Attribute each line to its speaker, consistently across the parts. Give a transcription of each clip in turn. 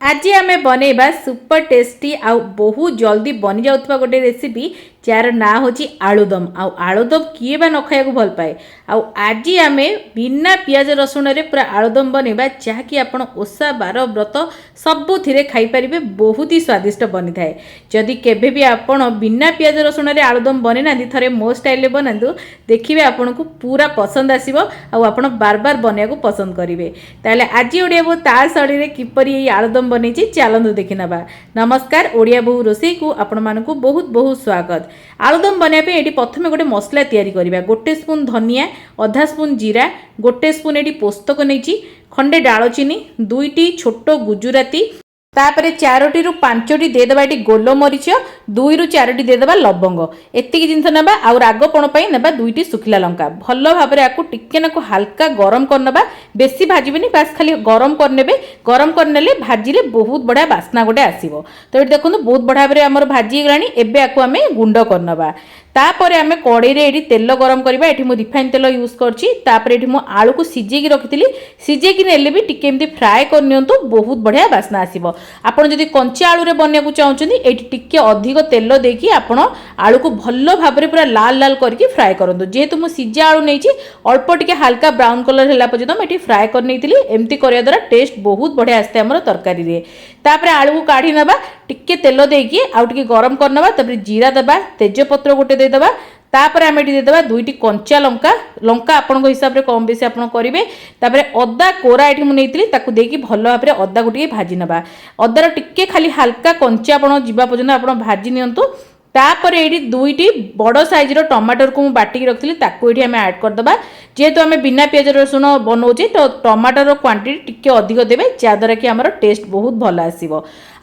Speaker 1: ଆଜି ଆମେ ବନେଇବା ସୁପର ଟେଷ୍ଟି ଆଉ ବହୁତ ଜଲ୍ଦି ବନିଯାଉଥିବା ଗୋଟେ ରେସିପି, ଯାହାର ନାଁ ହେଉଛି ଆଳୁଦମ। ଆଉ ଆଳୁଦମ କିଏ ବା ନ ଖାଇବାକୁ ଭଲ ପାଏ? ଆଉ ଆଜି ଆମେ ବିନା ପିଆଜ ରସୁଣରେ ପୁରା ଆଳୁଦମ ବନେଇବା, ଯାହାକି ଆପଣ ଓଷା ବାର ବ୍ରତ ସବୁଥିରେ ଖାଇପାରିବେ। ବହୁତ ହି ସ୍ୱାଦିଷ୍ଟ ବନିଥାଏ। ଯଦି କେବେ ବି ଆପଣ ବିନା ପିଆଜ ରସୁଣରେ ଆଳୁଦମ ବନେଇନାହାନ୍ତି, ଥରେ ମୋ ଷ୍ଟାଇଲରେ ବନାନ୍ତୁ, ଦେଖିବେ ଆପଣଙ୍କୁ ପୁରା ପସନ୍ଦ ଆସିବ ଆଉ ଆପଣ ବାର ବାର ବନେଇବାକୁ ପସନ୍ଦ କରିବେ। ତାହେଲେ ଆଜି ଓଡ଼ିଆ ବୋହୂ ତା ଶୈଳୀରେ କିପରି ଏଇ ଆଳୁଦମ ବନେଇଛି, ଚାଲନ୍ତୁ ଦେଖିନେବା। ନମସ୍କାର, ଓଡ଼ିଆ ବୋହୂ ରୋଷେଇକୁ ଆପଣମାନଙ୍କୁ ବହୁତ ବହୁତ ସ୍ୱାଗତ। ଆଳୁଦମ ବନେଇବା ପାଇଁ ଏଠି ପ୍ରଥମେ ଗୋଟେ ମସଲା ତିଆରି କରିବା। ଗୋଟେ ସ୍ପୁନ୍ ଧନିଆ, ଅଧା ସ୍ପୁନ୍ ଜିରା, ଗୋଟେ ସ୍ପୁନ୍ ଏଠି ପୋସ୍ତକ ନେଇଛି, ଖଣ୍ଡେ ଡାଳଚିନି, ଦୁଇଟି ଛୋଟ ଗୁଜୁରାତି, ତାପରେ ଚାରୋଟିରୁ ପାଞ୍ଚଟି ଦେଇଦେବା ଏଠି ଗୋଲମରିଚ, ଦୁଇରୁ ଚାରୋଟି ଦେଇଦେବା ଲବଙ୍ଗ। ଏତିକି ଜିନିଷ ନେବା ଆଉ ରାଗପଣ ପାଇଁ ନେବା ଦୁଇଟି ଶୁଖିଲା ଲଙ୍କା। ଭଲ ଭାବରେ ଆକୁ ଟିକେ ନାକୁ ହାଲକା ଗରମ କରିନେବା। ବେଶୀ ଭାଜିବେନି, ବାସ୍ ଖାଲି ଗରମ କରିନେବେ। ଗରମ କରିନେଲେ ଭାଜିଲେ ବହୁତ ବଢ଼ିଆ ବାସ୍ନା ଗୋଟେ ଆସିବ। ତ ଏଠି ଦେଖନ୍ତୁ, ବହୁତ ବଢ଼ିଆ ଭାବରେ ଆମର ଭାଜି ହେଇଗଲାଣି। ଏବେ ଆକୁ ଆମେ ଗୁଣ୍ଡ କରିନେବା। ତାପରେ ଆମେ କଡ଼େଇରେ ଏଠି ତେଲ ଗରମ କରିବା। ଏଠି ମୁଁ ରିଫାଇନ୍ ତେଲ ୟୁଜ୍ କରିଛି। ତାପରେ ଏଠି ମୁଁ ଆଳୁକୁ ସିଝେଇକି ରଖିଥିଲି। ସିଝେଇକି ନେଲେ ବି ଟିକେ ଏମିତି ଫ୍ରାଏ କରିନିଅନ୍ତୁ, ବହୁତ ବଢ଼ିଆ ବାସ୍ନା ଆସିବ। ଆପଣ ଯଦି କଞ୍ଚା ଆଳୁରେ ବନେଇବାକୁ ଚାହୁଁଛନ୍ତି, ଏଇଠି ଟିକେ ଅଧିକ ତେଲ ଦେଇକି ଆପଣ ଆଳୁକୁ ଭଲ ଭାବରେ ପୁରା ଲାଲ ଲାଲ କରିକି ଫ୍ରାଏ କରନ୍ତୁ। ଯେହେତୁ ମୁଁ ସିଝା ଆଳୁ ନେଇଛି, ଅଳ୍ପ ଟିକେ ହାଲକା ବ୍ରାଉନ୍ କଲର୍ ହେଲା ପର୍ଯ୍ୟନ୍ତ ମୁଁ ଏଠି ଫ୍ରାଏ କରିନେଇଥିଲି। ଏମିତି କରିବା ଦ୍ୱାରା ଟେଷ୍ଟ ବହୁତ ବଢ଼ିଆ ଆସିଥାଏ ଆମର ତରକାରୀରେ। ତାପରେ ଆଳୁକୁ କାଢ଼ି ନେବା। ଟିକେ ତେଲ ଦେଇକି ଆଉ ଟିକେ ଗରମ କରିନେବା। ତାପରେ ଜିରା ଦେବା, ତେଜପତ୍ର ଗୋଟେ ଦେଇଦେବା। ତାପରେ ଆମେ ଏଠି ଦେଇଦେବା ଦୁଇଟି କଞ୍ଚା ଲଙ୍କା। ଲଙ୍କା ଆପଣଙ୍କ ହିସାବରେ କମ୍ ବେଶୀ ଆପଣ କରିବେ। ତାପରେ ଅଦା କୋରା ଏଠି ମୁଁ ନେଇଥିଲି, ତାକୁ ଦେଇକି ଭଲ ଭାବରେ ଅଦାକୁ ଟିକେ ଭାଜି ନେବା। ଅଦାର ଟିକେ ଖାଲି ହାଲକା କଞ୍ଚାପଣ ଯିବା ପର୍ଯ୍ୟନ୍ତ ଆପଣ ଭାଜି ନିଅନ୍ତୁ। ତାପରେ ଏଇଠି ଦୁଇଟି ବଡ଼ ସାଇଜ୍ର ଟମାଟରକୁ ମୁଁ ବାଟିକି ରଖିଥିଲି, ତାକୁ ଏଇଠି ଆମେ ଆଡ଼୍ କରିଦେବା। ଯେହେତୁ ଆମେ ବିନା ପିଆଜ ରସୁଣ ବନଉଛେ, ତ ଟମାଟରର କ୍ୱାଣ୍ଟିଟି ଟିକେ ଅଧିକ ଦେବେ, ଯାହାଦ୍ୱାରା କି ଆମର ଟେଷ୍ଟ ବହୁତ ଭଲ ଆସିବ।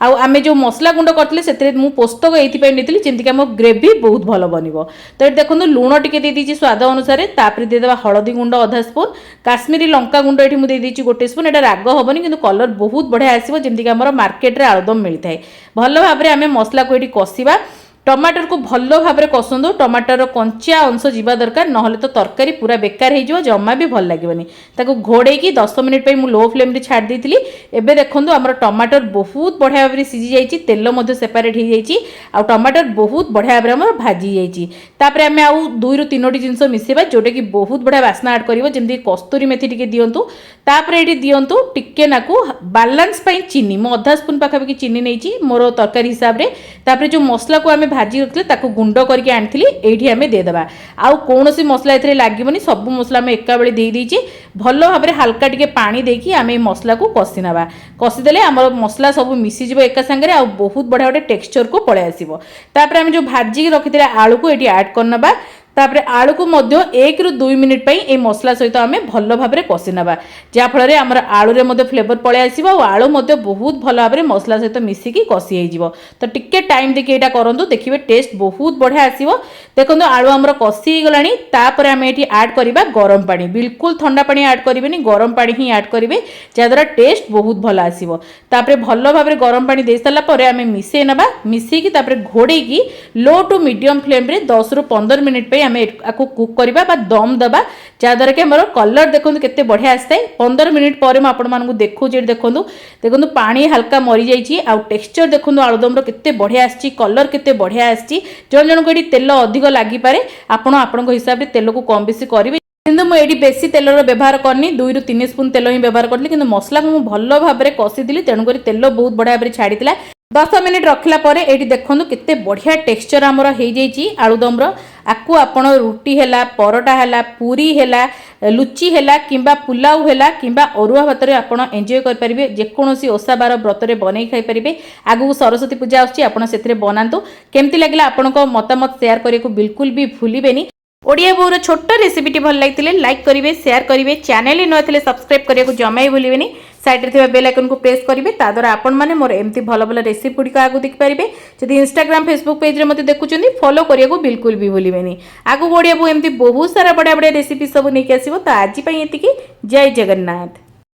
Speaker 1: ଆଉ ଆମେ ଯେଉଁ ମସଲା ଗୁଣ୍ଡ କରିଥିଲେ, ସେଥିରେ ମୁଁ ପୋସ୍ତକ ଏଇଥିପାଇଁ ନେଇଥିଲି, ଯେମିତିକି ଆମ ଗ୍ରେଭି ବହୁତ ଭଲ ବନିବ। ତ ଏଠି ଦେଖନ୍ତୁ, ଲୁଣ ଟିକେ ଦେଇଦେଇଛି ସ୍ୱାଦ ଅନୁସାରେ। ତାପରେ ଦେଇଦେବା ହଳଦୀ ଗୁଣ୍ଡ ଅଧା ସ୍ପୁନ୍। କାଶ୍ମୀରୀ ଲଙ୍କା ଗୁଣ୍ଡ ଏଠି ମୁଁ ଦେଇଦେଇଛି ଗୋଟେ ସ୍ପୁନ୍। ଏଇଟା ରାଗ ହେବନି, କିନ୍ତୁ କଲର୍ ବହୁତ ବଢ଼ିଆ ଆସିବ, ଯେମିତିକି ଆମର ମାର୍କେଟରେ ଆଳୁଦମ ମିଳିଥାଏ। ଭଲ ଭାବରେ ଆମେ ମସଲାକୁ ଏଠି କଷିବା। ଟମାଟରକୁ ଭଲ ଭାବରେ କଷନ୍ତୁ। ଟମାଟରର କଞ୍ଚା ଅଂଶ ଯିବା ଦରକାର, ନହେଲେ ତ ତରକାରୀ ପୁରା ବେକାର ହେଇଯିବ, ଜମା ବି ଭଲ ଲାଗିବନି। ତାକୁ ଘୋଡ଼େଇକି 10 ମିନିଟ୍ ପାଇଁ ମୁଁ ଲୋ ଫ୍ଲେମ୍ରେ ଛାଡ଼ି ଦେଇଥିଲି। ଏବେ ଦେଖନ୍ତୁ, ଆମର ଟମାଟର ବହୁତ ବଢ଼ିଆ ଭାବରେ ସିଝି ଯାଇଛି, ତେଲ ମଧ୍ୟ ସେପାରେଟ୍ ହେଇଯାଇଛି ଆଉ ଟମାଟର ବହୁତ ବଢ଼ିଆ ଭାବରେ ଆମର ଭାଜି ଯାଇଛି। ତାପରେ ଆମେ ଆଉ ଦୁଇରୁ ତିନୋଟି ଜିନିଷ ମିଶାଇବା, ଯେଉଁଟାକି ବହୁତ ବଢ଼ିଆ ବାସ୍ନା ଆଡ଼୍ କରିବ। ଯେମିତି କସ୍ତୁରୀ ମେଥି ଟିକେ ଦିଅନ୍ତୁ। ତାପରେ ଏଇଠି ଦିଅନ୍ତୁ ଟିକେ ନାକୁ ବାଲାନ୍ସ ପାଇଁ ଚିନି। ମୁଁ ଅଧା ସ୍ପୁନ୍ ପାଖାପାଖି ଚିନି ନେଇଛି ମୋର ତରକାରୀ ହିସାବରେ। ତାପରେ ଯେଉଁ ମସଲାକୁ ଆମେ ଭାଜି ରଖିଥିଲେ, ତାକୁ ଗୁଣ୍ଡ କରିକି ଆଣିଥିଲି, ଏଇଠି ଆମେ ଦେଇଦେବା। ଆଉ କୌଣସି ମସଲା ଏଥିରେ ଲାଗିବନି, ସବୁ ମସଲା ଆମେ ଏକାବେଳେ ଦେଇଦେଇଛେ। ଭଲ ଭାବରେ ହାଲକା ଟିକେ ପାଣି ଦେଇକି ଆମେ ଏଇ ମସଲାକୁ କଷି ନେବା। କଷିଦେଲେ ଆମର ମସଲା ସବୁ ମିଶିଯିବ ଏକା ସାଙ୍ଗରେ ଆଉ ବହୁତ ବଢ଼ିଆ ଗୋଟେ ଟେକ୍ସଚରକୁ ପଳେଇ ଆସିବ। ତାପରେ ଆମେ ଯେଉଁ ଭାଜିକି ରଖିଥିଲେ ଆଳୁକୁ ଏଇଠି ଆଡ଼୍ କରିନେବା। ତାପରେ ଆଳୁକୁ ମଧ୍ୟ 1ରୁ 2 ମିନିଟ୍ ପାଇଁ ଏଇ ମସଲା ସହିତ ଆମେ ଭଲ ଭାବରେ କଷି ନେବା, ଯାହାଫଳରେ ଆମର ଆଳୁରେ ମଧ୍ୟ ଫ୍ଲେଭର ପଳେଇ ଆସିବ ଆଉ ଆଳୁ ମଧ୍ୟ ବହୁତ ଭଲ ଭାବରେ ମସଲା ସହିତ ମିଶିକି କଷି ହେଇଯିବ। ତ ଟିକେ ଟାଇମ୍ ଦେଇକି ଏଇଟା କରନ୍ତୁ, ଦେଖିବେ ଟେଷ୍ଟ ବହୁତ ବଢ଼ିଆ ଆସିବ। ଦେଖନ୍ତୁ, ଆଳୁ ଆମର କଷି ହେଇଗଲାଣି। ତାପରେ ଆମେ ଏଠି ଆଡ଼୍ କରିବା ଗରମ ପାଣି। ବିଲକୁଲ ଥଣ୍ଡା ପାଣି ଆଡ଼୍ କରିବେନି, ଗରମ ପାଣି ହିଁ ଆଡ଼୍ କରିବେ, ଯାହାଦ୍ୱାରା ଟେଷ୍ଟ ବହୁତ ଭଲ ଆସିବ। ତାପରେ ଭଲ ଭାବରେ ଗରମ ପାଣି ଦେଇ ସାରିଲା ପରେ ଆମେ ମିଶେଇ ନେବା। ମିଶେଇକି ତାପରେ ଘୋଡ଼େଇକି ଲୋ ଟୁ ମିଡ଼ିୟମ୍ ଫ୍ଲେମ୍ରେ 10ରୁ 15 ମିନିଟ୍ ପାଇଁ ଆମେ ଆକୁ କୁକ୍ କରିବା ବା ଦମ୍ ଦେବା, ଯାହାଦ୍ୱାରା କି ଆମର କଲର୍ ଦେଖନ୍ତୁ କେତେ ବଢ଼ିଆ ଆସିଥାଏ। 15 ମିନିଟ୍ ପରେ ମୁଁ ଆପଣମାନଙ୍କୁ ଦେଖାଉଛି। ଏଠି ଦେଖନ୍ତୁ, ଦେଖନ୍ତୁ, ପାଣି ହାଲକା ମରିଯାଇଛି ଆଉ ଟେକ୍ସଚର ଦେଖନ୍ତୁ ଆଳୁଦମର କେତେ ବଢ଼ିଆ ଆସିଛି, କଲର୍ କେତେ ବଢ଼ିଆ ଆସିଛି। ଜଣ ଜଣଙ୍କୁ ଏଠି ତେଲ ଅଧିକ ଲାଗିପାରେ, ଆପଣ ଆପଣଙ୍କ ହିସାବରେ ତେଲକୁ କମ୍ ବେଶୀ କରିବେ। କିନ୍ତୁ ମୁଁ ଏଇଠି ବେଶୀ ତେଲର ବ୍ୟବହାର କରିନି, 2ରୁ 3 ସ୍ପୁନ୍ ତେଲ ହିଁ ବ୍ୟବହାର କରିଥିଲି। କିନ୍ତୁ ମସଲାକୁ ମୁଁ ଭଲ ଭାବରେ କଷିଥିଲି, ତେଣୁକରି ତେଲ ବହୁତ ବଢ଼ିଆ ଭାବରେ ଛାଡ଼ିଥିଲା। 10 ମିନିଟ୍ ରଖିଲା ପରେ ଏଇଠି ଦେଖନ୍ତୁ, କେତେ ବଢ଼ିଆ ଟେକ୍ସଚର ଆମର ହେଇଯାଇଛି ଆଳୁଦମର। ଆକୁ ଆପଣ ରୁଟି ହେଲା, ପରଟା ହେଲା, ପୁରୀ ହେଲା, ଲୁଚି ହେଲା କିମ୍ବା ପୁଲାଉ ହେଲା କିମ୍ବା ଅରୁଆ ଭାତରେ ଆପଣ ଏନ୍ଜୟ କରିପାରିବେ। ଯେକୌଣସି ଓଷା ବାର ବ୍ରତରେ ବନେଇ ଖାଇପାରିବେ। ଆଗକୁ ସରସ୍ୱତୀ ପୂଜା ଆସୁଛି, ଆପଣ ସେଥିରେ ବନାନ୍ତୁ। କେମିତି ଲାଗିଲା, ଆପଣଙ୍କ ମତାମତ ସେୟାର କରିବାକୁ ବିଲକୁଲ ବି ଭୁଲିବେନି। ଓଡ଼ିଆ ବୋଉର ଛୋଟ ରେସିପିଟି ଭଲ ଲାଗିଥିଲେ ଲାଇକ୍ କରିବେ, ସେୟାର କରିବେ। ଚ୍ୟାନେଲ ନୂଆ ଥିଲେ ସବସ୍କ୍ରାଇବ୍ କରିବାକୁ ଜମା ବି ଭୁଲିବେନି। ସାଇଡ଼୍ରେ ଥିବା ବେଲ୍ ଆଇକନ୍କୁ ପ୍ରେସ୍ କରିବେ, ତା ଦ୍ୱାରା ଆପଣମାନେ ମୋର ଏମିତି ଭଲ ଭଲ ରେସିପି ଗୁଡ଼ିକ ଆଗକୁ ଦେଖିପାରିବେ। ଯଦି ଇନଷ୍ଟାଗ୍ରାମ, ଫେସବୁକ୍ ପେଜ୍ରେ ମୋତେ ଦେଖୁଛନ୍ତି, ଫଲୋ କରିବାକୁ ବିଲକୁଲ ବି ଭୁଲିବେନି। ଆଗକୁ ଓଡ଼ିଆ ବୋଉ ଏମିତି ବହୁତ ସାରା ବଢ଼ିଆ ବଢ଼ିଆ ରେସିପି ସବୁ ନେଇକି ଆସିବ। ତ ଆଜି ପାଇଁ ଏତିକି। ଜୟ ଜଗନ୍ନାଥ।